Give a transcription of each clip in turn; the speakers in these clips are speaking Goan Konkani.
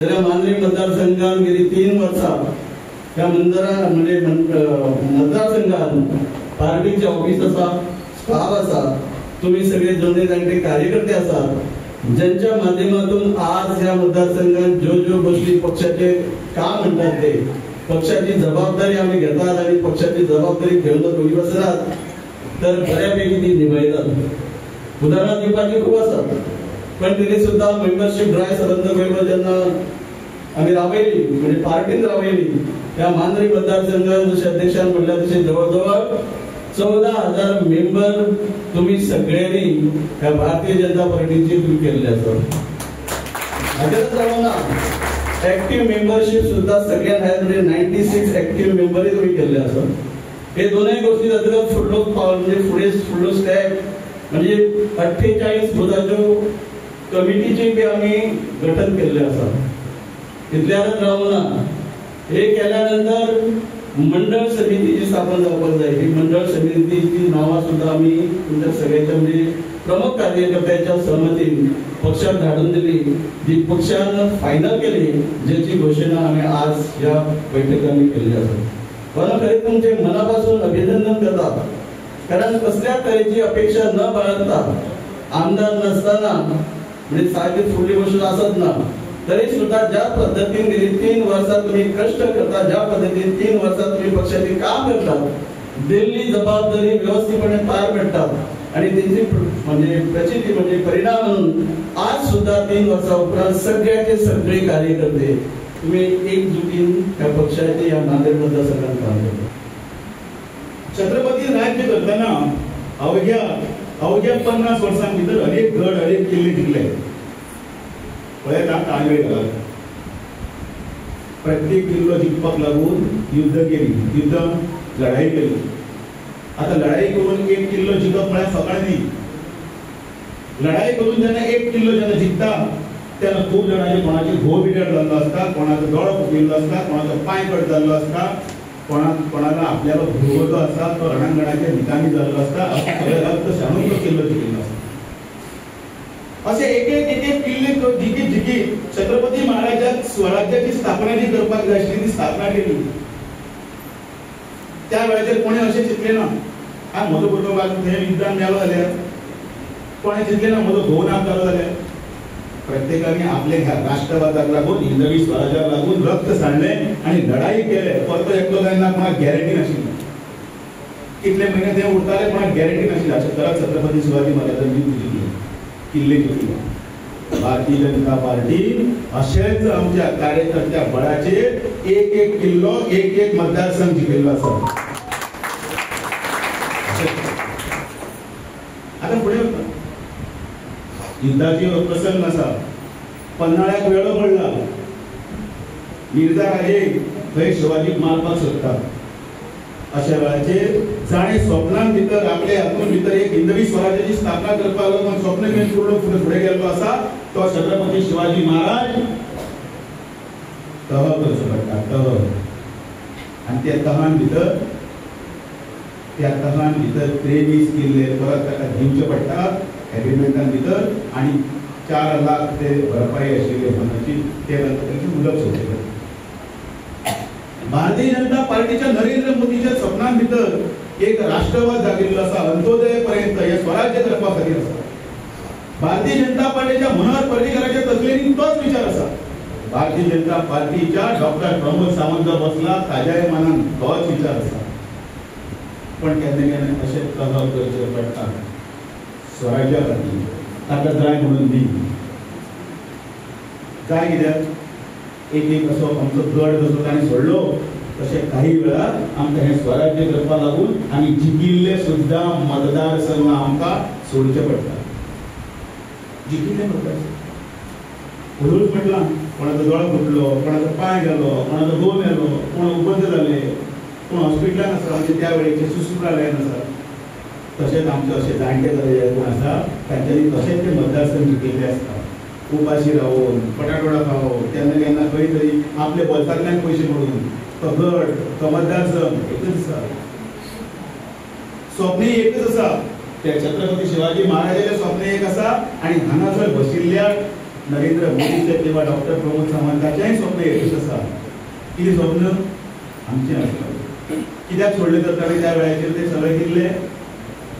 जाल्यार मांद्री मतदारसंघान गेली 3 वर्सां ह्या मंदरा म्हणजे मतदारसंघान पार्टीचे ऑफिस आसा, स्टाफ आसा, तुम्ही सगळे जुने जाणटे कार्यकर्ते आसात ज्यांच्या माध्यमातून आज ह्या मतदारसंघात ज्यो ज्यो गोष्टी पक्षाचे काम म्हणतात ते पक्षाची जबाबदारी आम्ही घेतात आणि पक्षाची जबाबदारी घेऊन दोन्ही बसतात तर बऱ्यापैकी ती निभायतात। उदाहरण दिवपाची खूप आसात पण तिने सुद्धा मेंबरशिप ड्राय सरंद गोंयभर जेन्ना आमी राबयली म्हणजे पार्टीन राबयली त्या मांद्री मतदारसंघात जशें अध्यक्षान म्हणल्यार तशें जवळ 14,000 मेंबर तुम्ही सगळ्यांनी ह्या भारतीय जनता पार्टीची तुम्ही केल्ले आसा। हाचेरच रावना ऍक्टिव्ह मेंबरशिप सुद्धा सगळ्यांना म्हणजे 96 ऍक्टिव्ह मेंबरय तुम्ही केल्ले आसा। हे दोनूय गोष्टी जातकच फुडलो पावल म्हणजे फुडें फुडलो स्टेप म्हणजे 48 बुथाच्यो कमिटीचे बी आमी गठन केल्ले आसा। इतल्यानच रावना हे केल्यानंतर मंडळ समितीची स्थापन जावपाक जाय। ही मंडळ समितीची नावां सुद्धा आमी तुमच्या सगळ्यांच्या म्हणजे प्रमुख कार्यकर्त्यांच्या सहमतीन पक्षाक धाडून दिली, जी पक्षान फायनल केली, ज्याची घोषणा आमी आज ह्या बैठकांनी केल्ली आसा। मला खरें तुमचे मनापासून अभिनंदन करता, कारण कसल्या तरेची अपेक्षा न बाळगता आमदार नसताना म्हणजे सारखी फुडली गोष्ट आसत ना तरी सुद्धा ज्या पद्धतीने गेली 3 वर्षात तुम्ही कष्ट करता, ज्या पद्धतीने 3 वर्षात तुम्ही पक्षाचे काम करता, दिल्ली जबाबदारी व्यवस्थितपणे पार पडतात आणि त्यांची म्हणजे प्रचिती म्हणजे परिणाम म्हणून आज सुद्धा 3 वर्षा उपरांत सगळ्याचे सगळे कार्यकर्ते तुम्ही एकजुटीन त्या पक्षाचे या नांदेड मतदारसंघात काम करता। छत्रपती राज्य करताना अवघ्या अवघ्या 50 वर्षां भितर अनेक गड अनेक किल्ले जिंकले। पळयता ताळमेळ घाला, प्रत्येक किल्लो जिखपाक लागून युद्ध केली, युद्ध लढाई केली। आता लढाई करून एक किल्लो जिखप म्हळ्यार सकाळ न्ही। लढाई करून जेन्ना एक किल्लो जेन्ना जिखता तेन्ना खूब जाणांचे कोणाचे घोव बिगर जाल्लो आसता, कोणाचो दोळो फुटिल्लो आसता, कोणाचो पांय कट जाल्लो आसता, कोणाला आपल्याला भुरगो जो आसा तो रणांगणाच्या निकामी जाल्लो आसता, सगळें रक्त सांडून तो किल्लो जिखिल्लो आसता। असे एक एक एक एक किल्ले जिखीत जिखीत छत्रपती महाराजाक स्वराज्याची स्थापना जी करपाक जाय आशिल्ली ती स्थापना केली। त्या वेळाचेर कोणें अशें चिंतलें ना हा म्हजो भुरगो थंय युद्धान मेलो जाल्यार, कोणें चिंतलें ना म्हजो घोव ना जालो जाल्यार। प्रत्येकाने आपले राष्ट्रवादाक लागून हिंदवी स्वराज्याक लागून रक्त सांडलें आनी लढाई केले। परतो एकलो जायना कोणाक गॅरंटी नाशिल्ली, कितले म्हयने ते उरताले कोणाक गॅरंटी नाशिल्ली। अशें करत छत्रपती शिवाजी महाराजांनी युद्ध जिखलें, किल्ले जिखले। भारतीय जनता पार्टी अशेंच आमच्या कार्यकर्त्या बळाचेर एक एक किल्लो एक एक मतदारसंघ जिखिल्लो आसा। आतां फुडें वता युद्धाची प्रसंग आसा। पन्हाळ्याक वेळो पडला, मिर्जा राजे थंय शिवाजीक मारपाक सोदता। अशा वेळाचेर जाणें स्वप्नान भितर आपले हातून भितर एक हिंदवी स्वराज्याची स्थापना करपाक लागून स्वप्न घेवन फुडलो फुडें फुडें गेल्लो आसा तो छत्रपती शिवाजी महाराज तह करचो पडटा, तह। आनी त्या तहान भितर 23 किल्ले परत ताका दिवचे पडटा एग्रीमेंटान भितर आनी 4 लाख ते भरपाई आशिल्ले मनाची ते तांचे उदक सोडचे पडटा। भारतीय जनता पार्टीच्या नरेंद्र मोदीच्या स्वप्नां भितर एक राष्ट्रवाद जागिल्लो आसा, अंत्योदय पर्यंत हे स्वराज्य करपा खातीर आसा। भारतीय जनता पार्टीच्या मनोहर पर्रीकराच्या तकलेनी तोच विचार आसा। भारतीय जनता पार्टीच्या डॉक्टर प्रमोद सावंत जो बसला ताज्याय मनान तोच विचार आसा। पण केन्ना केन्ना अशें तह करचे पडटा स्वराज्या खातीर, ताका जाय म्हणून न्ही। जाय कित्याक एक एक असो आमचो गड जसो ताणें सोडलो तशें काही वेळार आमकां हें स्वराज्य करपाक लागून आमी जिखिल्ले सुद्दां मतदारसंघ आमकां सोडचे पडटा, जिखिल्ले मतदारसंघ। हळूच म्हटलां कोणाचो दोळो फुटलो, कोणाचो पांय गेलो, कोणाचो घोव मेलो, कोण उपबंध जाले, कोण हॉस्पिटलान आसा म्हणजे त्या वेळेचे सुश्रुतालयान आसा। तशेंच आमचे अशे जाणटे जाले जे कोण आसा तांच्यांनी तशेंच ते मतदारसंघ जिखिल्ले आसता। उपाशी रावून बटाटवडा खावून केन्ना केन्ना खंय तरी आपले बोल्सांतल्यान पयशे मोडून तो गड तो मतदारसंघ एकच आसा, स्वप्न एकच आसा। त्या छत्रपती शिवाजी महाराजाचें स्वप्न एक आसा आनी हांगासर बशिल्ल्या नरेंद्र मोदीचें किंवा डॉक्टर प्रमोद सावंताचेंय स्वप्न एकूच आसा. कितें स्वप्न आमचें आसता. कित्याक सोडलें तर ताणें त्या वेळाचेर ते सगळे कितले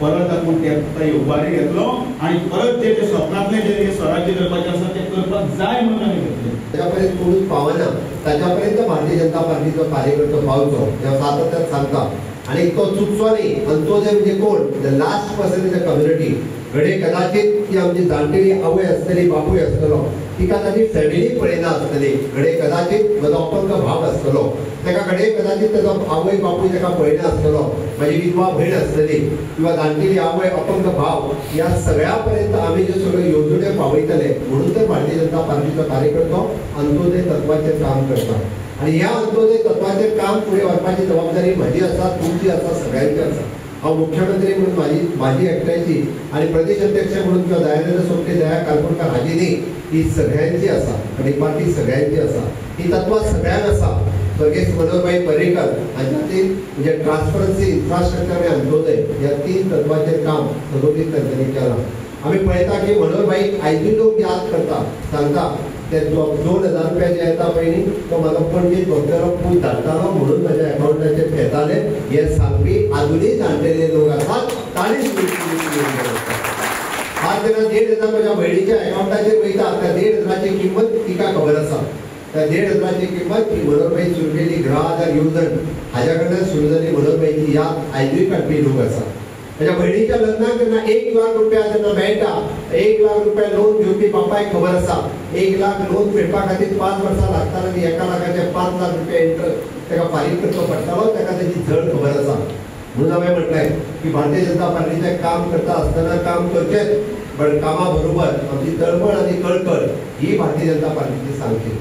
परत आपूण ते उबारी घेतलो आनी परत जे ते स्वप्नांतलें जे स्वराज्य करपाचें आसा तें करपाक जाय म्हणून आमी घेतलें. ताच्या पर्यंत कोणूच पावना, ताच्या पर्यंत भारतीय जनता पार्टीचो कार्यकर्तो पावचो हें सातत्यान सांगता. आनी तो चुकचो न्ही. अंत्योदय म्हणजे कोण? The last person in the community. घडये कदाचित ती आमची जाणटेली आवय आसतली, बापूय आसतलो, तिका ताजी फॅमिली पळयना आसतली, घडये कदाचित म्हजो अपंग भाव आसतलो, ताका घडये कदाचित ताजो आवय बापूय ताका पळयना आसतलो, म्हजी विधवा भयण आसतली किंवा जाणटेली आवय अपंग भाव, ह्या सगळ्या पर्यंत आमी ज्यो सगळ्यो येवजण्यो पावयतले. म्हणून तर भारतीय जनता पार्टीचो कार्यकर्तो अंत्योदय तत्वाचेर काम करता. आनी ह्या अंत्योदय तत्वाचेर काम फुडें व्हरपाची जबाबदारी म्हजी आसा, तुमची आसा, सगळ्यांची आसा. हांव मुख्यमंत्री म्हणून म्हाजी एकट्याची आनी प्रदेश अध्यक्ष म्हणून किंवा दयानंद सोपटे, दया कालकोणकर हाजी न्ही, ही सगळ्यांची आसा आनी पार्टी सगळ्यांची आसा. ही तत्वां सगळ्यांक आसा. स्वर्गेस्त मनोहरभाई पर्रीकर हांच्या खातीर म्हणजे ट्रान्सपरन्सी, इन्फ्रास्ट्रक्चर आनी अंत्योदय ह्या तीन तत्वाचेर काम सदोदीत तांच्यांनी केलां. आमी पळयता की मनोहरभाई आयजूय लोक याद करता, सांगता ते 2000 रुपया जे येता पळय न्ही, तो म्हाका पणजे धोक्यारो पूल धाडटालो म्हणून म्हज्या एकावंटाचेर येताले. हे सांगपी आजुनूय जाणटेले लोक आसात. तांणी आज जेन्ना 1500 म्हज्या भयणीच्या एकावंटाचेर वयता, त्या 1500 किंमत तिका खबर आसा. त्या 1500 किंमत ही मनोहरभाई सुरू केली गृह आधार येवजण हाज्या कडल्यान सुरू जाली. मनोहरभाईची याद आयजूय काडपी लोक आसा. म्हज्या भयणीच्या लग्नाक जेन्ना 1 लाख रुपया जेन्ना मेळटा, 1 लाख रुपया लोन घेवपी बापायक खबर आसा 1 लाख लोन फेडपा खातीर 5 वर्सां लागताले आनी 1 लाखाचे 5 लाख रुपया इंट्रस्ट ताका फारीक करचो पडटालो. ताका ताची झड खबर आसा. म्हणून हांवें म्हटलें की भारतीय जनता पार्टीचें काम करता आसतना काम करचेंच, पण कामा बरोबर आमची तळमळ आनी कळकळ ही भारतीय जनता पार्टीची सांगची.